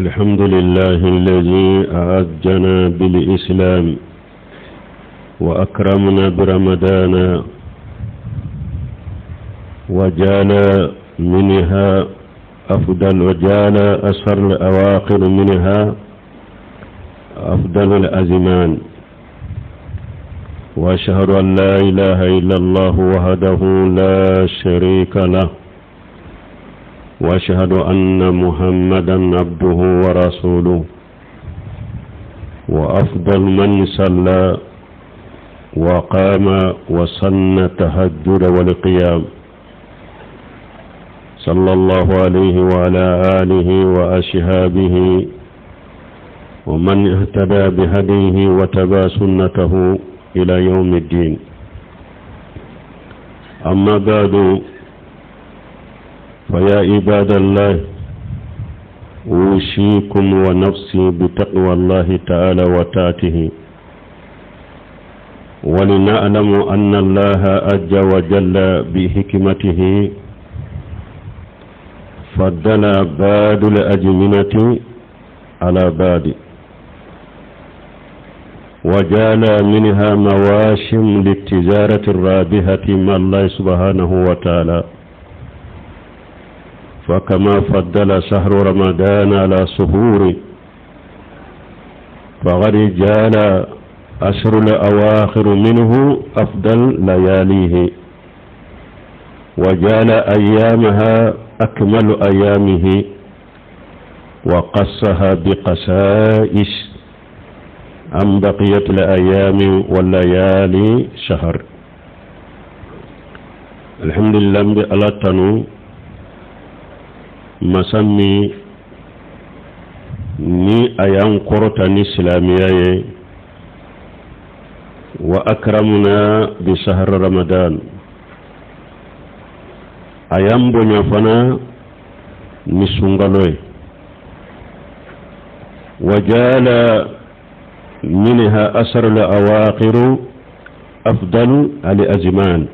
الحمد لله الذي أعزنا بالإسلام وأكرمنا برمضان وجعل منها أفضل وجعل أسر الأواخر منها أفضل الأزمان وأشهد أن لا إله إلا الله وحده لا شريك له وأشهد أن محمدا عبده ورسوله وأفضل من صلى وقام وصن تهجد والقيام صلى الله عليه وعلى آله وأصحابه ومن اهتدى بهديه وتبى سنته إلى يوم الدين أما بعد فيا عباد الله أوصيكم ونفسي بتقوى الله تعالى وطاعته ولنعلم أن الله عز وجل بحكمته فضل بعض الأزمنة على بعض وجعل منها مواشم للتجارة الرابحة مع الله سبحانه وتعالى فكما فضل شهر رمضان على سهور فقد جعل عشر الأواخر منه أفضل لياليه وجعل أيامها أكمل أيامه وقصها بقسائس عن بقية الأيام والليالي شهر الحمد لله على تنو masa min ni a y'an kɔrɔta ni silamɛya ye wa akramuna bi sahar ramadan a y'an bonya fana ni sunkalo ye wa jala minha asar al awaqiru afdal al azman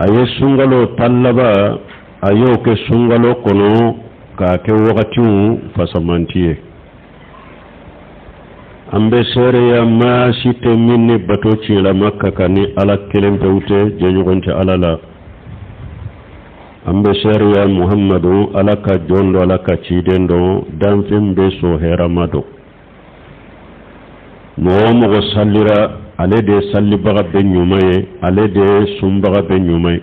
a ye sunkalo tan laban a y'o kɛ sunkalo kɔnɔ k'a kɛ wagatiw fasamanti ye an bɛ seereya maa si tɛ min ni bato tiɲɛlama ka kan ni ala kelen pewu tɛ jɛɲɔgɔn tɛ ala la an bɛ seereya muhammadu ala ka jɔn don ala ka ciden don danfɛn bɛɛ sɔn hɛrɛma don mɔgɔ o mɔgɔ salira ale de ye salibaga bɛɛ ɲuman ye ale de ye sunbaga bɛɛ ɲuman ye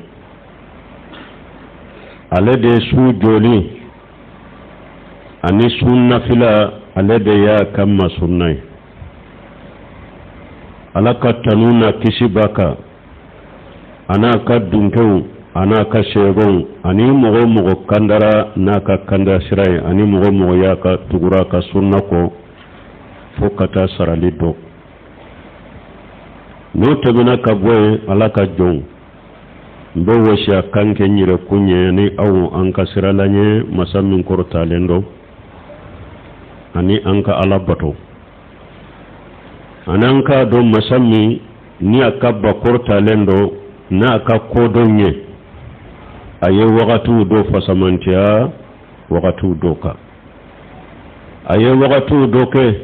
ale de ye su jɔli ani sun nafila ale de y'a ka masunna ye ala ka tanu n'a kisi b'a kan a n'a ka dunkew a n'a ka sɛgɛnw ani mɔgɔ o mɔgɔ kandara n'a ka kanda sira ye ani mɔgɔ o mɔgɔ y'a ka tugura a ka sunna kɔ fo ka taa sarali dɔn n'o tɛmɛna ka bɔ yen ala ka jɔnw n bɛ wasiya kan kɛ n yɛrɛ kun ye ni aw an ka siran ala ɲɛ masa min kɔrɔtalen don ani an ka ala bato ani an k'a dɔn masa min ni a ka ba kɔrɔtalen don n'a ka kodɔn ye a ye wagatiw dɔ fasamantiya wagatiw dɔ kan a ye wagatiw dɔ kɛ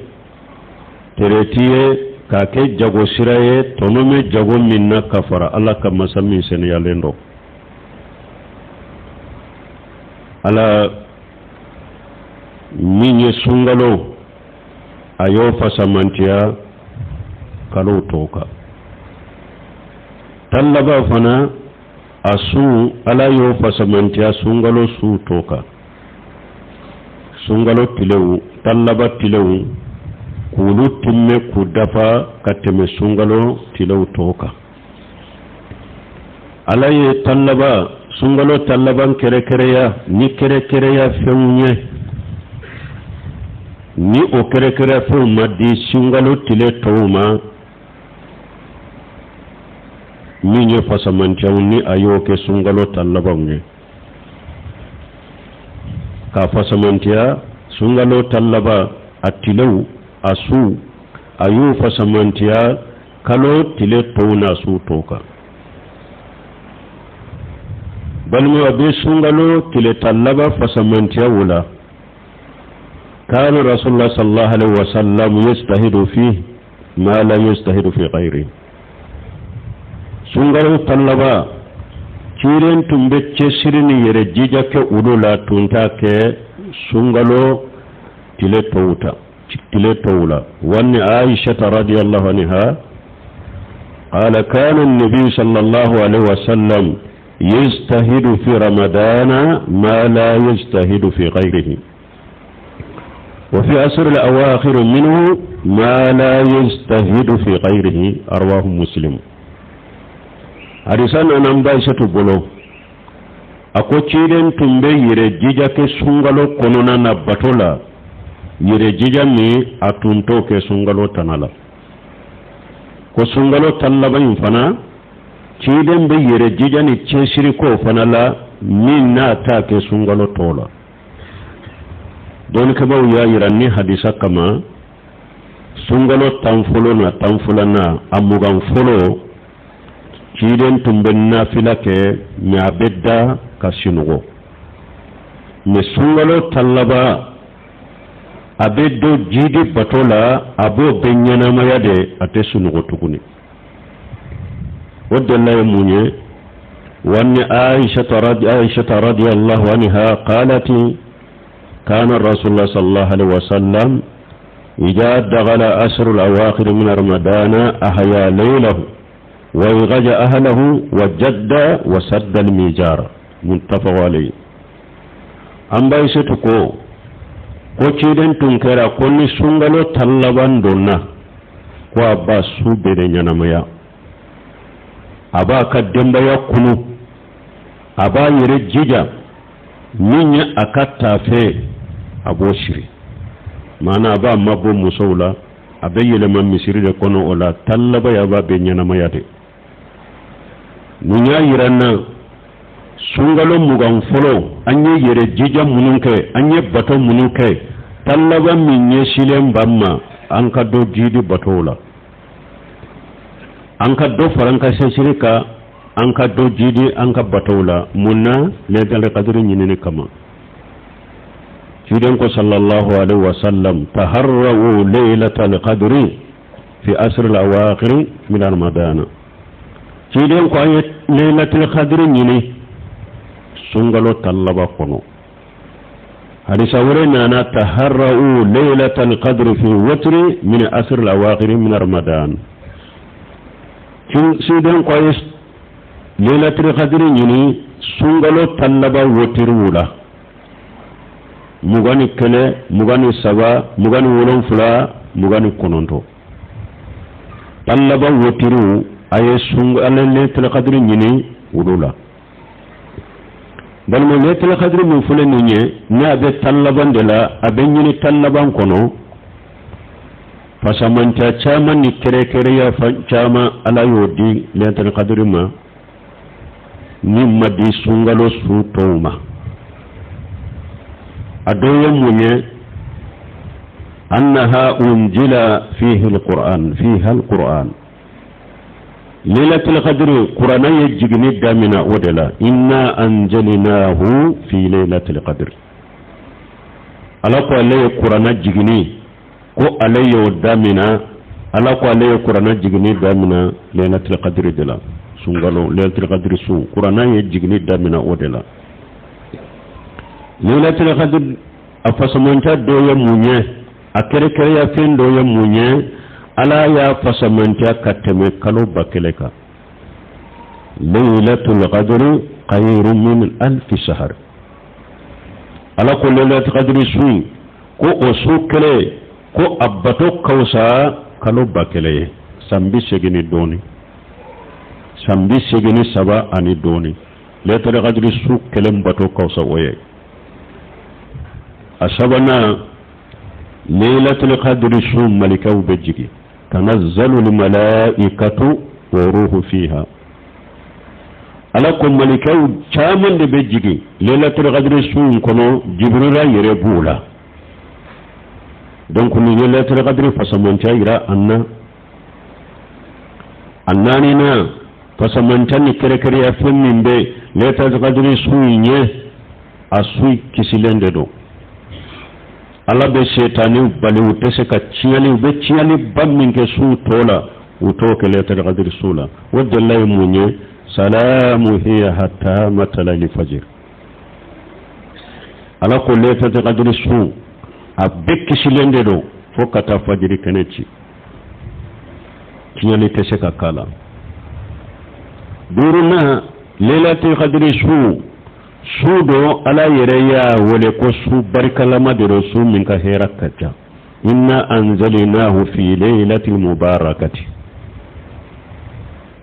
tereti ye k'a kɛ jago sira ye tɔnɔ bɛ jago min na ka fara ala kan masa min seniyalen don ala min ye sunkalo a y'o fasamantiya kalow tɔw kan tan laban fana a su ala y'o fasamantiya sunkalo su tɔw kan sunkalo tilew tan laban tilew k'olu timmɛ k'u dafa ka tɛmɛ sunkalo tilew tɔw kan ala ye tan laban sunkalo tan laban kɛrɛkɛrɛya ni kɛrɛkɛrɛya fɛnw ye ni o kɛrɛkɛrɛya fɛnw ma di sunkalo tile tɔw ma min ye fasamantiyaw ni a y'o kɛ sunkalo tan labanw ye k'a fasamantiya sunkalo tan laban a tilew a su a y'o fasamantiya kalo tile tɔw n'a su tɔw kan balimaw a bɛ sunkalo tile tan laban fasamantiya o la. كان رسول الله صلى الله عليه وسلم يجتهد فيه ما لا يجتهد في غيره. Sunkalo 10 laban, ciden tun bɛ cɛsiri ni yɛrɛ jija kɛ olu la, tun t'a kɛ sunkalo tile tɔw ta tile tɔw la. وعن عائشة رضي الله عنها قال كان النبي صلى الله عليه وسلم يجتهد في رمضان ما لا يجتهد في غيره، وفي عشر الأواخر منه ما لا يجتهد في غيره. رواه مسلم. Hadisa nana an ba Aisatu bolo, a ko ciden tun bɛ yɛrɛ jija kɛ sunkalo kɔnɔna na bato la, yɛrɛ jija min a tun t'o kɛ sunkalo tana la. Ko sunkalo 10 laban in fana, ciden bɛ yɛrɛ jija ni cɛsiri k'o fana la min n'a t'a kɛ sunkalo tɔw la. Dɔnnikɛbaaw y'a yira ni hadisa kama, sunkalo 10 fɔlɔ na 10 filanan, a 20 fɔlɔ, ciden tun bɛ nafila kɛ, mɛ a bɛ da ka sinɔgɔ. Mɛ sunkalo 10 laban, a bɛ dɔ jidi bato la, a b'o bɛ ɲɛnamaya de, a tɛ sunɔgɔ tuguni. O delila ye mun ye? وعن عائشة رضي الله عنها قالت كان رسول الله صلى الله عليه وسلم إذا دخل عشر الأواخر من رمضان أحيا ليله وأيقظ أهله وجد وسد المئزر. متفق عليه. An ba Aisatu ko ciden tun kɛra ko ni sunkalo 10 laban donna, ko a ba su bɛɛ de ɲɛnamaya, a b'a ka denbaya kunu, a b'a yɛrɛ jija min ye a ka taafe, a b'o siri, maana a b'a mabɔ musow la, a bɛ yɛlɛma misiri de kɔnɔ. O la 10 laban, a b'a bɛ ɲɛnamaya de. Nin y'a yira n na, sunkalo 20 fɔlɔ, an ye yɛrɛ jija minnu kɛ, an ye bato minnu kɛ, 10 laban min ɲɛsilen b'an ma, an ka dɔ jidi batow la, an ka dɔ fara an ka cɛsiri kan, an ka dɔ jidi an ka batow la. Mun na? Lailatul qadri ɲinini kama. Ciden ko صلى الله عليه وسلم تحروا ليلة القدر في عشر الأواخر من رمضان. Ciden ko an ye Lailatul qadri ɲini sunkalo 10 laban kɔnɔ. Hadisa wɛrɛ nana تحروا ليلة القدر في وتر من عشر الأواخر من رمضان. Ciden ko an ye Lailatul qadri ɲini sunkalo 10 laban wotiriw la, 21, 23, 27, 29, 10 laban wotiriw, a ye sun ala Lailatul qadri ɲini olu la. Balima, Lailatul qadri min filɛ nin ye, ne a bɛ 10 laban de la, a bɛ ɲini 10 laban kɔnɔ. Fasamanca caman ni kɛrɛkɛrɛya caman, Ala y'o di Lailatul qadri ma min ma di sunkalo su tɔw ma. A dɔ ye mun ye? أنها أنزل فيه القرآن، فيها القرآن. ليلة القدر قرآن ye jigini damina o de la. إنا أنزلناه في ليلة القدر. Ala ko ale ye Kurana jigini, ko ale y'o damina. Ala ko ale ye Kurana jigini damina Lailatul Qadr de la. Sunkalo Lailatul Qadr su, Kurana ye jigini damina o de la. Lailatul Qadr a fasamanta dɔ ye mun ye? A kɛrɛkɛrɛya fɛn dɔ ye mun ye? Ala y'a fasamanta ka tɛmɛ kalo 1000 kan. ليلة القدر خير من ألف شهر. Ala ko Lailatul Qadr su, ko o su kelen, ko a bato ka fisa kalo 1000 ye, san 80 ni dɔɔni, san 83 ani dɔɔni. Lailatul Qadr su kelen bato ka fisa o ye. A sabanan, Lailatul Qadr su, malikaw bɛ jigin. تنزل الملائكة والروح فيها. Ala ko malikaw caman de bɛ jigin Lailatul Qadr su in kɔnɔ, Jibrila yɛrɛ b'o la. Donc nin ye Lailatul Qadr fasamanca yira an na. A naaninan, fasamanca ni kɛrɛkɛrɛya fɛn min bɛ Lailatul Qadr su in ye, a su kisilen de don. Ala bɛ setaniw bali, u tɛ se ka tiɲɛli, u bɛ tiɲɛliba min kɛ su tɔ la, u t'o kɛ lailatul qadr su la. O delila ye mun ye? Salamu hiya hatta matla'il fajr. Ala ko lailatul qadr su, a bɛɛ kisilen de don fo ka taa fajiri kɛnɛ ci, tiɲɛli tɛ se ka k'a la. Duurunan, lailatul qadr su, su don Ala yɛrɛ y'a wele ko su barikalama de don, su min ka hɛrɛ ka ca. Inna anzalnahu fi laylatil mubarakati.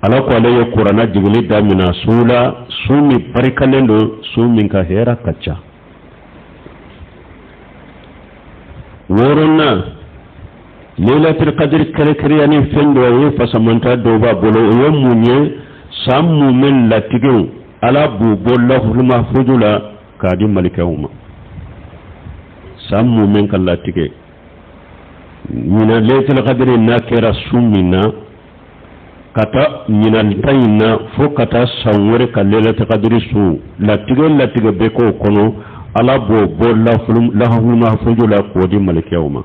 Ala ko ale ye Kurana jigili damina su la, su min barikalen don, su min ka hɛrɛ ka ca. Wɔɔrɔnan, lailatul qadr kɛrɛnkɛrɛnya ni fɛn dɔ ye, fasamanta dɔ b'a bolo. O ye mun ye? San mumɛ latigɛw, Ala b'u bɔ lahul mahfuzu la k'a di malikɛw ma. San mumɛ ka latigɛ ɲinan, lailatul qadr n'a kɛra su min na, ka taa ɲinan ta in na fo ka taa san wɛrɛ ka lailatul qadr su latigɛ, latigɛ bɛ k'o kɔnɔ, Ala b'o bɔ lahul mahfuzu la k'o di malikɛw ma.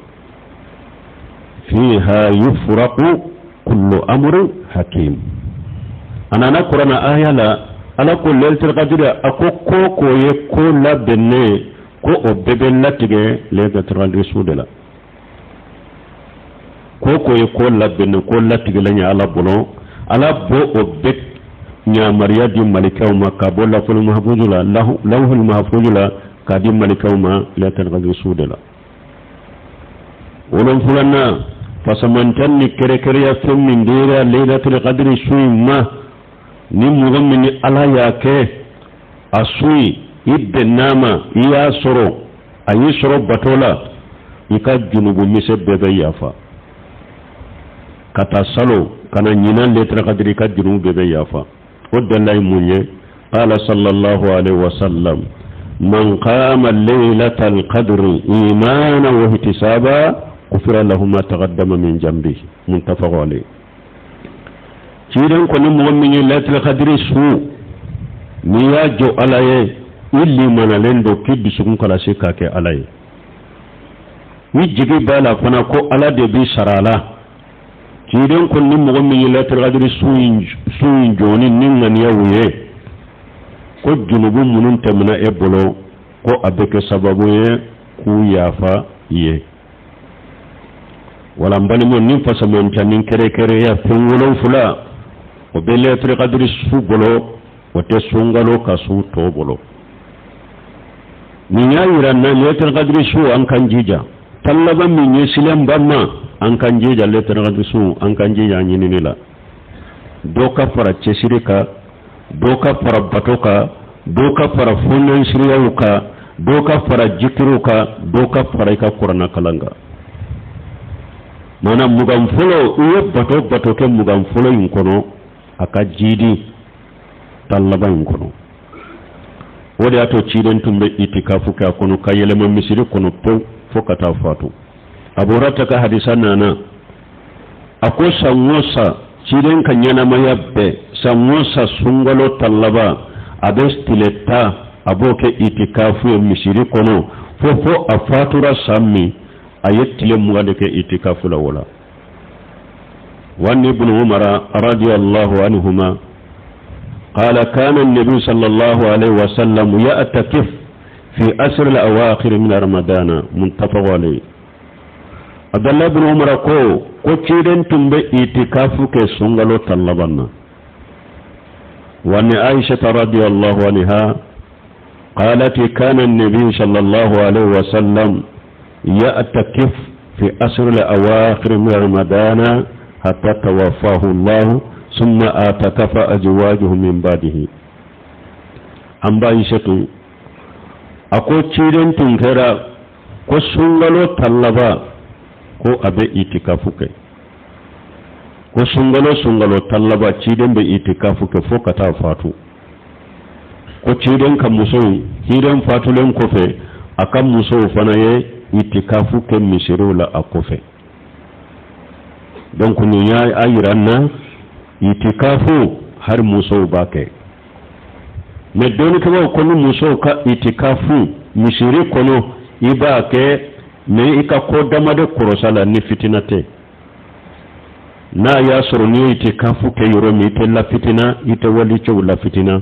Fiha yufraqu kullu amrin hakim. A nana Kurana aya la, Ala ko lailatul qadr, a ko ko ko ye ko labɛnnen, ko o bɛɛ bɛ latigɛ lailatul qadr su de la. Ko ko ye ko labɛnnen, ko latigɛlen ye Ala bolo, Ala b'o o bɛɛ yamaruya di malikɛw ma ka bɔ laful mahfuzu la, lawhul mahfuzu la, k'a di malikɛw ma lailatul qadr su de la. Wolonfulanan, fasamanta ni kɛrɛkɛrɛya fɛn min dira lailatul qadr su in ma, ni mɔgɔ min ni Ala y'a kɛ a su in i bɛnn'a ma, i y'a sɔrɔ, a y'i sɔrɔ bato la, i ka junubu misɛn bɛɛ bɛ yafa. Ka taa salon ka na ɲinan lailatul qadr, i ka junubu bɛɛ bɛ yafa. O dalila ye mun ye? Qala sallallahu alaihi wasallam: man qama laylatal qadri imana wa ihtisaba, ghufira lahu ma taqaddama min jambi. Muttafaq alayhi. Ciden ko ni mɔgɔ min ye lailatul qadri su, n'i y'a jɔ Ala ye, i limanalen don k'i dusukun kalasi k'a kɛ Ala ye, i jigi b'a la fana ko Ala de b'i sara a la, ciden ko ni mɔgɔ min ye lailatul qadri su in jɔ ni ŋaniyaw ye, ko junubu minnu tɛmɛna e bolo, ko a bɛ kɛ sababu ye k'u yafa i ye. Wala n balimaw, ni fasamanta ni kɛrɛkɛrɛya fɛn wolonfila, o bɛ lailatul qadri su bolo, o tɛ sunkalo ka su tɔ bolo. Nin y'a yira na lailatul qadri su, an k'an jija. Tan laban min ɲɛsilen b'an ma, an k'an jija lailatul qadri su, an k'an jija an ɲinini la. Dɔ ka fara cɛsiri kan, dɔ ka fara bato kan, dɔ ka fara fɔnɔnsiriyaw kan, dɔ ka fara jikiriw kan, dɔ ka fara i ka Kuranna kalan kan. Maana 20 fɔlɔ, i ye bato bato kɛ 20 fɔlɔ in kɔnɔ, a ka jidi 10 laban in kɔnɔ. O de y'a to ciden tun bɛ itikafu kɛ a kɔnɔ ka yɛlɛma misiri kɔnɔ pewu fo ka taa fatu. Abu Hurata ka hadisa nana, a ko san o san, ciden ka ɲɛnamaya bɛɛ, san o san sunkalo 10 laban, a bɛ tile 10, a b'o kɛ itikafu ye misiri kɔnɔ, fo a fatura san min, a ye tile 20 de kɛ itikafu la. O la, وعن ابن عمر رضي الله عنهما قال: كان النبي صلى الله عليه وسلم يعتكف في عشر الأواخر من رمضان. متفق عليه. عبد الله بن عمر ko ciden tun bɛ itikafu kɛ sunkalo 10 laban na. وعن عائشة رضي الله عنها قالت: كان النبي صلى الله عليه وسلم يعتكف في عشر الأواخر من رمضان حتى توفاه الله، ثم اعتكف أزواجه من بعده. An ba Aïchatu a ko ciden tun kɛra ko sunkalo 10 laban, ko a bɛ itikafu kɛ, ko sunkalo 10 laban, ciden bɛ itikafu kɛ fo ka taa fatu. Ko ciden ka musow, ciden fatulen kɔfɛ, a ka musow fana ye itikafu kɛ misiriw la a kɔfɛ. Donc nin y'a yira n na itikafu, hali musow b'a kɛ. Mais dɔnnikɛlaw ko ni musow ka itikafu misiri kɔnɔ, i b'a kɛ. Mais i ka ko dama de kɔrɔs'a la ni fitina tɛ. N'a y'a sɔrɔ n'i ye itikafu kɛ yɔrɔ min, i tɛ lafitina, i tɛ walicɛw lafitina,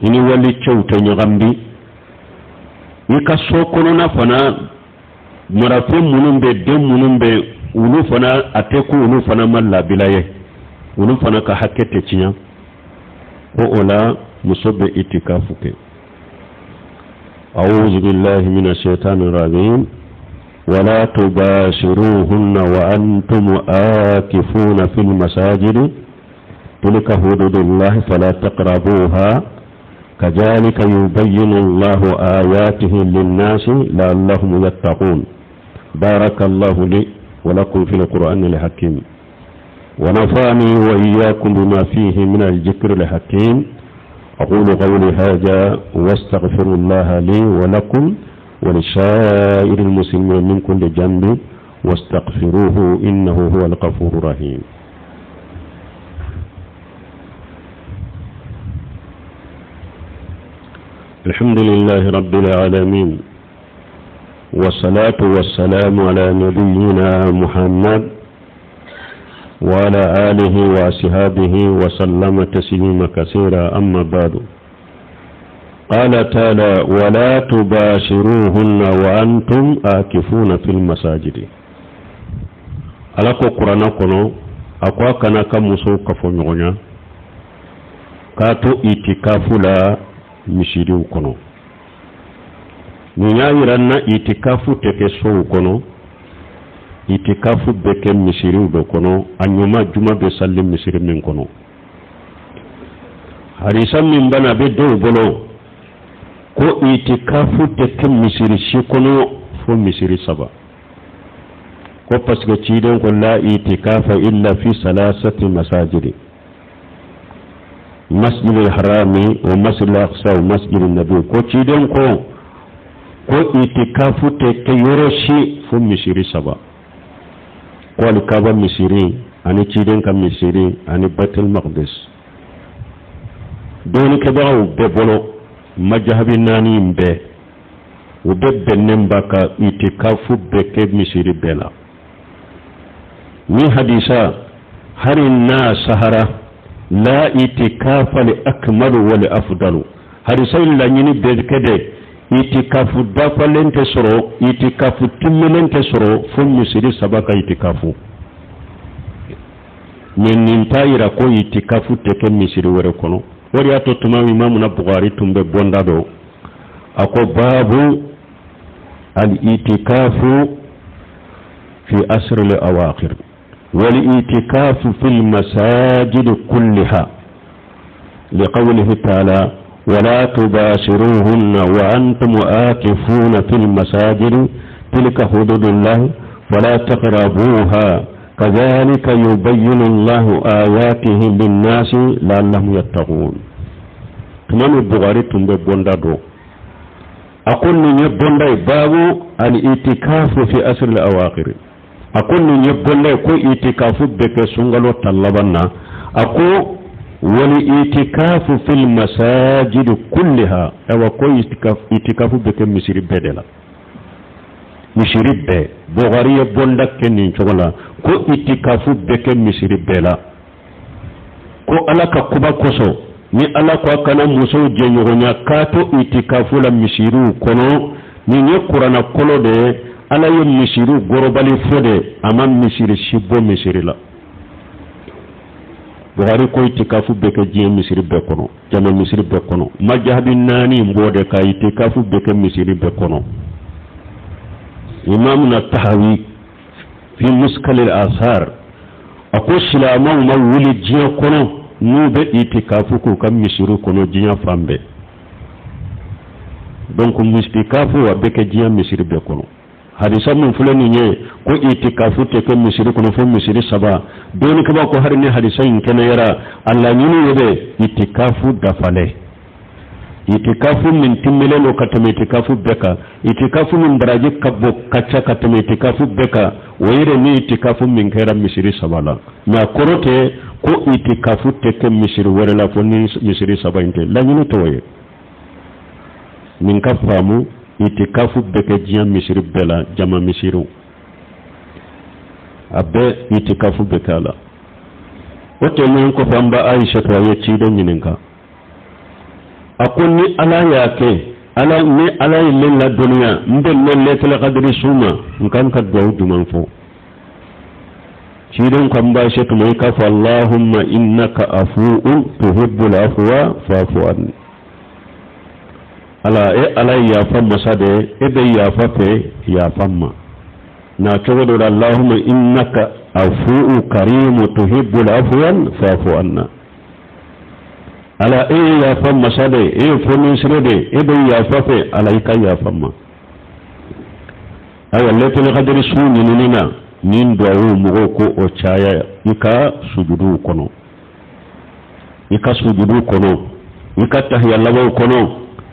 i ni walicɛw tɛ ɲagambi. I ka so kɔnɔna fana, marafɛn minnu bɛ, den minnu bɛ, olu fana, a tɛ ko olu fana ma labila ye, olu fana ka hakɛ tɛ tiɲɛ. Ko o la muso bɛ itikafu kɛ. أعوذ بالله من الشيطان الرجيم. ولا تباشروهن وأنتم آكفون في المساجد تلك حدود الله فلا تقربوها كذلك يبين الله آياته للناس لعلهم يتقون. بارك الله لي ولكم في القرآن الحكيم، ونفعني وإياكم بما فيه من الذكر الحكيم. أقول قولي هذا واستغفر الله لي ولكم ولسائر المسلمين من كل ذنب، واستغفروه إنه هو الغفور الرحيم. الحمد لله رب العالمين، والصلاة والسلام على نبينا محمد وعلى آله وأصحابه وسلم تسليما كثيرا. أما بعد، قال تعالى: ولا تباشروهن وأنتم آكفون في المساجد. Ala ko kuranɛ kɔnɔ, a ko a kana ka musow kafoɲɔgɔnya k'a to itikafu la misiriw kɔnɔ. Nin y'a yira na itikafu tɛ kɛ sow kɔnɔ, itikafu bɛ kɛ misiriw dɔ kɔnɔ, a ɲuman juma bɛ sali misiri min kɔnɔ. Hadisa min bana a bɛ dɔw bolo ko itikafu tɛ kɛ misiri si kɔnɔ fo misiri saba, ko parce que ciden ko la itikafa illa fi salasati masajidi: masjid al-harami wa masjid al-aqsa wa masjid al-nabi. Ko ciden ko itikafu tɛ kɛ yɔrɔ si fo misiri saba, ko alikaba misiri ani ciden ka misiri ani Baitul Maqdis. Dɔɔnikɛbagaw bɛɛ bolo, majahabi naani in bɛɛ, u bɛɛ bɛnnen ba ka itikafu bɛɛ kɛ misiri bɛɛ la. Ni hadisa hari n'a sahara, la itikafa li akmalu wa li afdalu, hadisa in laɲini bɛɛ kɛ dɛ, itikafu dafalen tɛ sɔrɔ, itikafu timmelen tɛ sɔrɔ fo misiri saba ka itikafu. Mais nin t'a yira ko itikafu tɛ kɛ misiri wɛrɛ kɔnɔ. O de y'a to tuma min Imamuna Bukhari tun bɛ bonda dɔ, a ko: babu al-itikafu fi asr al-awakhir wal-itikafu fi al-masajid kulliha liqawlihi ta'ala ولا تباشروهن وأنتم آكفون في المساجد تلك حدود الله فلا تقربوها كذلك يبين الله آياته للناس لعلهم يتقون. Tuma min Bukhari tun bɛ bonda dɔ, a ko nin ye bonda ye, babu al-itikafu fi asr al-awakhir. A ko nin ye bonda ye ko itikafu bɛ kɛ sunkalo ta laban na. A ko wal itikafu fil masajid kulliha. Ayiwa, ko itikafu bɛ kɛ misiri bɛɛ de la, misiri bɛɛ. Bukhari ye bonda kɛ nin cogo la ko itikafu bɛ kɛ misiri bɛɛ la, ko Ala ka kuba kosɔn ni Ala ko a kana musow jɛɲɔgɔnya k'a to itikafu la misiriw kɔnɔ. Nin ye kuranna kɔlɔ de ye. Ala ye misiriw gɔrɔbali fɔ de, a ma misiri si bɔ misiri la. Buhari ko itikafu bɛ kɛ diɲɛ misiri bɛɛ kɔnɔ, jama misiri bɛɛ kɔnɔ. Majahabi naani in b'o de ka itikafu bɛ kɛ misiri bɛɛ kɔnɔ. Imamuna Tahawi fi muskal al-asar, a ko silamɛw ma wuli diɲɛ kɔnɔ n'u bɛ itikafu k'u ka misiri kɔnɔ diɲɛ fan bɛɛ. Donc itikafu a bɛ kɛ diɲɛ misiri bɛɛ kɔnɔ. Hadisa min filɛ nin ye ko itikafu tɛ kɛ misiri kɔnɔ fo misiri saba, dɔɔnikɛbaw ko hari ni hadisa in kɛnɛyara, a laɲini ye dɛ itikafu dafalen, itikafu min timmelen don ka tɛmɛ itikafu bɛɛ kan, itikafu min baraji ka bon ka ca ka tɛmɛ itikafu bɛɛ kan, o yɛrɛ ni itikafu min kɛra misiri saba la. Mais a kɔrɔ tɛ ko itikafu tɛ kɛ misiri wɛrɛ la fo ni misiri saba in tɛ. Laɲini t'o ye. Nin ka faamu. Itikafu bɛ kɛ diɲɛ misiri bɛɛ la, jama misiriw a bɛɛ itikafu bɛ kɛ a la. O tɛmɛnen kɔfɛ, an ba Ayisatu a ye ciden ɲininka, a ko ni Ala y'a kɛ, ala ni Ala ye ne ladɔnniya n bɛnna lɛtɛlɛ kadiri su ma, n kan ka duwawu jumɛn fɔ? Ciden ko an ba Ayisatu ma, i k'a fɔ: Allahumma innaka afuun tuhibbul afwa fa'fu anni. Ala, e Ala ye yafa masa de ye, e bɛ yafa fɛ, yafa n ma. Na cogo dɔ la: Allahumma innaka afuu karimu tuhibbul afwa fa'fu anna. Ala, e ye yafa masa de ye, e ye fonisire de ye, e bɛ yafa fɛ, Ala, i ka yafa n ma. Ayiwa, lɛtɛlɛ kadiri su ɲinini na, nin duwawu mɔgɔw ko o caya i ka sujuduw kɔnɔ, i ka sujudu kɔnɔ, i ka tahiya labanw kɔnɔ,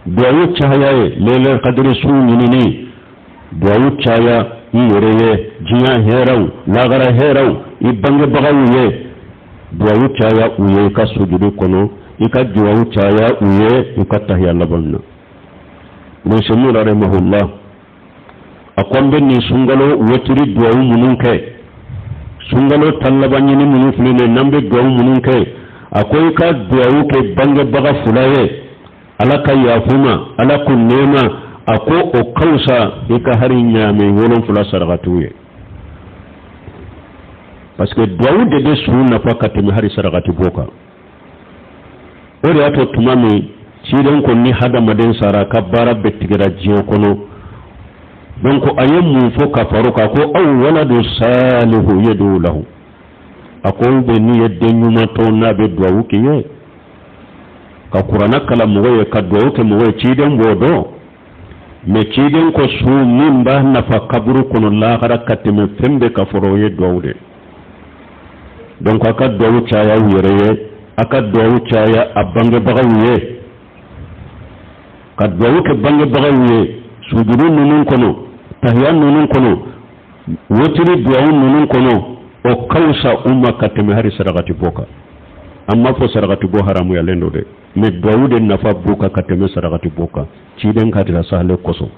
duwawu caya ye. Lɛlɛ kadiri su ɲinini duwawu caya i yɛrɛ ye, diɲɛ hɛrɛw, lagara hɛrɛw, i bangebagaw ye, duwawu caya u ye i ka sujudu kɔnɔ, i ka duwawu caya u ye i ka tahiya laban na. Usaymin rahimahullah a ko an bɛ nin sunkalo wotiri duwawu minnu kɛ, sunkalo tan laban ɲini minnu filɛ nin ye, n'an bɛ duwawu minnu kɛ, a ko i ka duwawu kɛ bangebaga fila ye, Ala ka yafu ma, Ala k'u nɛɛma, a ko o ka fisa i ka hali ɲaamɛ 7 sarakatiw ye, parce que duwawu de bɛ su nafa ka tɛmɛ hali sarakati bɔ kan. O de y'a to tuma min ciden ko ni hadamaden sara, ka baara bɛɛ tigɛra diɲɛ kɔnɔ, donc a ye mun fɔ ka far'o kan? Ko aw waladu salihu yadu lahu. A ko bɛ n'i ye den ɲuman to n'a bɛ duwawu k'i ye, ka kuranna kalan mɔgɔ ye, ka duwawu kɛ mɔgɔ ye, ciden b'o dɔn. Mais ciden ko su min b'a nafa kaburu kɔnɔ lahara ka tɛmɛ fɛn bɛɛ ka fɔrɔ, o ye duwawu de. Donc a ka duwawu caya aw yɛrɛ ye, a ka duwawu caya a bangebagaw ye, ka duwawu kɛ bangebagaw ye sujuru ninnu kɔnɔ, tahiya ninnu kɔnɔ, wotiri duwawu ninnu kɔnɔ, o ka fisa u ma ka tɛmɛ hali sarakati bɔ kan. An m'a fɔ sarakati bɔ haramuyalen don dɛ, mais duwawu de nafa b'u kan ka tɛmɛ sarakati bɔ kan, ciden ka dira sahale kosɔn.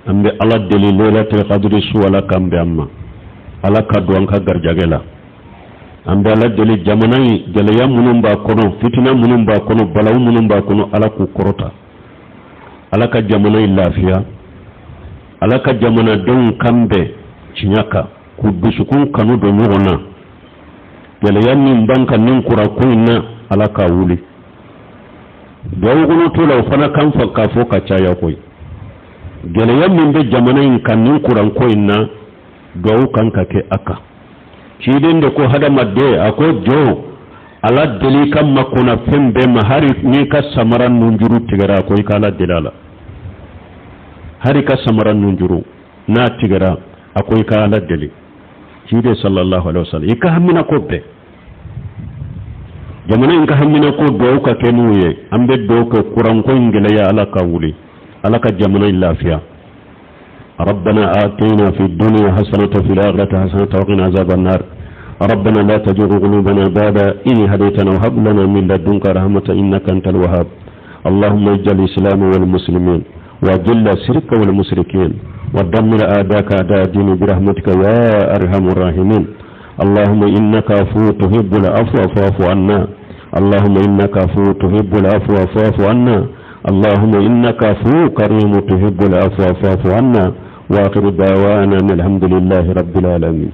An bɛ Ala deli, lailatul qadri su, Ala k'an bɛn an ma, Ala ka don an ka garijɛgɛ la. An bɛ Ala deli, jamana in gɛlɛya minnu b'a kɔnɔ, fitina minnu b'a kɔnɔ, balawu minnu b'a kɔnɔ, Ala k'u kɔrɔta, Ala ka jamana in lafiya, Ala ka jamanadenw kan bɛn tiɲɛ kan, k'u dusukun kanu don ɲɔgɔn na. Gɛlɛya min b'an kan nin kuranko in na, Ala k'a wuli. Duwawu kɔnɔ t'o la, o fana kan fa k'a fɔ ka caya koyi. Gɛlɛya min bɛ jamana in kan nin kuranko in na, duwawu kan ka kɛ a kan. Ciden de ko hadamaden, a ko jɔn, Ala deli ka makɔnɔ fɛn bɛɛ ma, hali n'i ka samara nunjuru tigɛra, a ko i ka Ala deli a la. Hali ka samara nunjuru n'a tigɛra, a ko i ka Ala deli. Ciden sallallahu alaihi wasallam, i ka hamina ko bɛɛ, jamana in ka hamina ko, duwawu ka kɛ n'u ye. An bɛ duwawu kɛ kuranko in gɛlɛya, Ala ka wuli, Ala ka jamana in lafiya. ربنا آتنا في الدنيا حسنة وفي الآخرة حسنة وقنا عذاب النار. ربنا لا تزغ قلوبنا بعد إذ هديتنا وهب لنا من لدنك رحمة إنك أنت الوهاب. اللهم اجعل الإسلام والمسلمين، وأذل الشرك والمشركين، ودمر أعداءك أعداء الدين برحمتك يا أرحم الراحمين. اللهم إنك عفو تحب العفو فاعف عنا. اللهم إنك عفو تحب العفو فاعف عنا. اللهم إنك عفو كريم تحب العفو فاعف عنا. وآخر دعوانا الحمد لله رب العالمين.